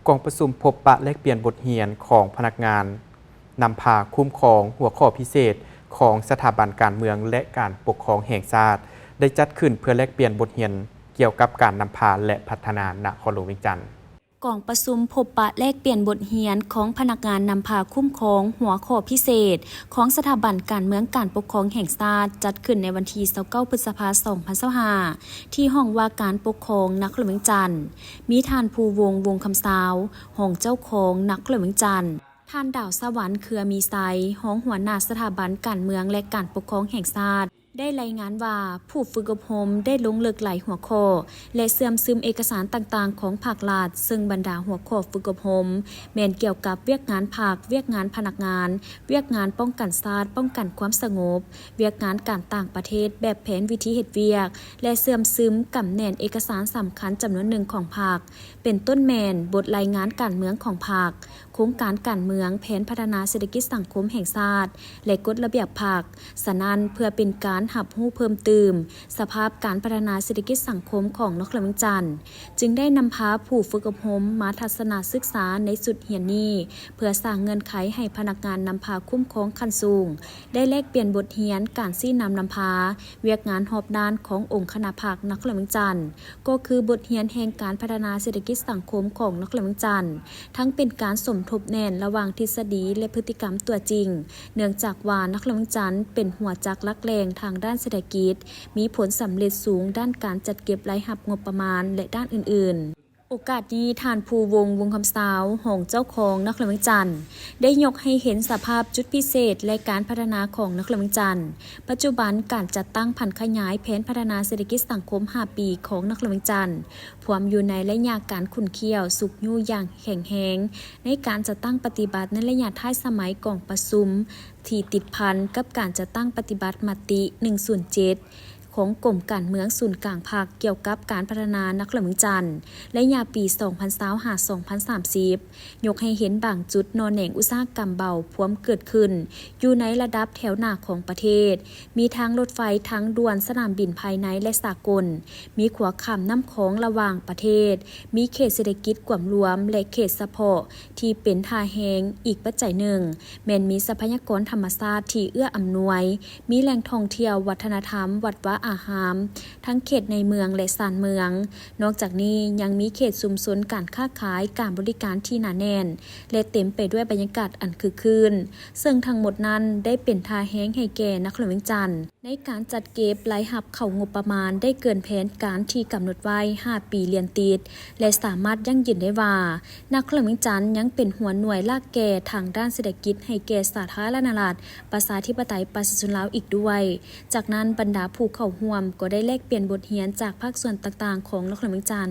ກອງປະຊຸມພົບປະແລກປ່ຽນບົດຮຽນຂອງພະນັກງານນຳພາຄຸ້ມຄອງຫົວຂໍ້ພິເສດຂອງສະຖາບັນການເມືອງ ແລະ ການປົກຄອງແຫ່ງຊາດ ໄດ້ຈັດຂຶ້ນເພື່ອແລກປ່ຽນບົດຮຽນກ່ຽວກັບການນຳພາ ແລະ ພັດທະນານະຄອນຫຼວງວຽງຈັນ. ກອງປະຊຸມພົບປະແລກປ່ຽນບົດຮຽນຂອງພະນັກງານນຳພາຄຸ້ມຄອງຫົວຂໍ້ພິເສດຂອງສະຖາບັນການເມືອງ ການປົກຄອງແຫ່ງຊາດ ຈັດຂຶ້ນໃນວັນທີຊາວເກົ້າ ພຶດສະພາ ສອງພັນຊາວຫ້າ ທີ່ຫ້ອງວ່າການປົກຄອງນະຄອນຫຼວງວຽງຈັນ. ມີທ່ານ ພູວົງ ວົງຄຳຊາວ ຮອງເຈົ້າຄອງນະຄອນຫຼວງວຽງຈັນ, ທ່ານ ດາວສະຫວັນ ເຄືອມີໄຊ ຮອງຫົວໜ້າສະຖາບັນການເມືອງ ແລະ ການປົກຄອງແຫ່ງຊາດ ໄດ້ລາຍງານວ່າ ຜູ້ຝຶກອົບຮົມໄດ້ລົງເລິກຫຼາຍຫົວຂໍ້ ແລະ ເຊື່ອມຊຶມເອກະສານຕ່າງໆຂອງພາກລັດ, ເຊິ່ງບັນດາຫົວຂໍ້ຝຶກອົບຮົມແມ່ນກ່ຽວກັບວຽກງານພັກ, ວຽກງານພະນັກງານ, ວຽກງານປ້ອງກັນຊາດ, ປ້ອງກັນຄວາມສະຫງົບ, ວຽກງານການຕ່າງປະເທດ, ແບບແຜນວິທີເຮັດວຽກ ແລະ ເຊື່ອມຊຶມກຳແໜ້ນເອກະສານສຳຄັນຈຳນວນໜຶ່ງຂອງພັກ ເປັນຕົ້ນແມ່ນບົດລາຍງານການເມືອງຂອງພັກ, ໂຄງການການເມືອງ, ແຜນພັດທະນາເສດຖະກິດສັງຄົມແຫ່ງຊາດ ແລະ ກົດລະບຽບພັກ. ສະນັ້ນ, ເພື່ອເປັນການຮັບຮູ້ເພີ່ມຕື່ມສະພາບການພັດທະນາເສດຖະກິດສັງຄົມຂອງນະຄອນຫຼວງວຽງຈັນ, ຈຶ່ງໄດ້ນຳພາຜູ້ຝຶກອົບຮົມມາທັດສະນະສຶກສາໃນຊຸດຮຽນນີ້ ເພື່ອສ້າງເງື່ອນໄຂໃຫ້ພະນັກງານນຳພາຄຸ້ມຄອງຂັ້ນສູງ ໄດ້ແລກປ່ຽນບົດຮຽນການຊີ້ນຳນຳພາວຽກງານຮອບດ້ານຂອງອົງຄະນະພັກນະຄອນຫຼວງວຽງຈັນ, ກໍຄືບົດຮຽນແຫ່ງການພັດທະນາເສດຖະກິດສັງຄົມຂອງນະຄອນຫຼວງວຽງຈັນ, ທັງເປັນການສົມທົບແໜ້ນລະຫວ່າງທິດສະດີ ແລະ ພຶດຕິກຳຕົວຈິງ, ເນື່ອງຈາກວ່ານະຄອນຫຼວງວຽງຈັນເປັນຫົວຈັກຫຼັກແຫຼ່ງທາງດ້ານເສດຖະກິດ, ມີຜົນສຳເລັດສູງດ້ານການຈັດເກັບລາຍຮັບງົບປະມານ ແລະ ດ້ານອື່ນໆ. ໂອກາດນີ້, ທ່ານ ພູວົງ ວົງຄຳຊາວ ຮອງເຈົ້າຄອງນະຄອນຫຼວງວຽງຈັນ ໄດ້ຍົກໃຫ້ເຫັນສະພາບຈຸດພິເສດ ແລະ ການພັດທະນາຂອງນະຄອນຫຼວງວຽງຈັນ. ປັດຈຸບັນ, ການຈັດຕັ້ງຜັນຂະຫຍາຍແຜນພັດທະນາເສດຖະກິດສັງຄົມຫ້າປີຂອງນະຄອນຫຼວງວຽງຈັນ ພວມຢູ່ໃນໄລຍະການຂຸ້ນຂ້ຽວຊຸກຍູ້ຢ່າງແຂງແຮງ ໃນການຈັດຕັ້ງປະຕິບັດໃນໄລຍະທ້າຍສະໄໝກອງປະຊຸມ ທີ່ຕິດພັນກັບການຈັດຕັ້ງປະຕິບັດມະຕິ ໜຶ່ງສູນເຈັດ ຂອງກົມການເມືອງສູນກາງພັກ ກ່ຽວກັບການພັດທະນານະຄອນຫຼວງວຽງຈັນ ໄລຍະປີສອງພັນຊາວຫ້າ ສອງພັນສາມສິບ ຍົກໃຫ້ເຫັນບາງຈຸດໜໍ່ແໜງອຸດສາຫະກຳເບົາພວມເກີດຂຶ້ນຢູ່ໃນລະດັບແຖວໜ້າຂອງປະເທດ, ມີທາງລົດໄຟທາງດ່ວນສະໜາມບິນພາຍໃນ ແລະ ສາກົນ, ມີຂົວຂ້າມນ້ຳຂອງລະຫວ່າງປະເທດ, ມີເຂດເສດຖະກິດກວມລວມ ແລະ ເຂດສະເພາະທີ່ເປັນທ່າແຮງ. ອີກປັດໄຈໜຶ່ງ ແມ່ນມີຊັບພະຍາກອນທຳມະຊາດທີ່ເອື້ອອຳນວຍ, ມີແຫຼ່ງທ່ອງທ່ຽວ, ວັດທະນະທຳ, ວັດວາອາຮາມ ທັງເຂດໃນເມືອງ ແລະ ຊານເມືອງ. ນອກຈາກນີ້ຍັງມີເຂດຊຸມຊົນການຄ້າຂາຍ, ການບໍລິການທີ່ໜາແໜ້ນ ແລະ ເຕັມໄປດ້ວຍບັນຍາກາດອັນຄຶກຄື້ນ, ເຊິ່ງທັງໝົດນັ້ນໄດ້ເປັນທ່າແຮງໃຫ້ແກ່ນະຄອນຫຼວງວຽງຈັນ ໃນການຈັດເກັບລາຍຮັບເຂົ້າງົບປະມານໄດ້ເກີນແຜນການທີ່ກຳນົດໄວ້ຫ້າປີລຽນຕິດ ແລະ ສາມາດຢັ້ງຢືນໄດ້ວ່າ ນະຄອນຫຼວງວຽງຈັນຍັງເປັນຫົວໜ່ວຍລາກແກ່ທາງດ້ານເສດຖະກິດໃຫ້ແກ່ສາທາລະນະລັດ ປະຊາທິປະໄຕ ປະຊາຊົນລາວອີກດ້ວຍ. ຈາກນັ້ນ, ບັນດາຜູ້ເຂົ້າຮ່ວມກໍໄດ້ແລກປ່ຽນບົດຮຽນຈາກພາກສ່ວນຕ່າງໆຂອງນະຄອນຫຼວງວຽງຈັນ.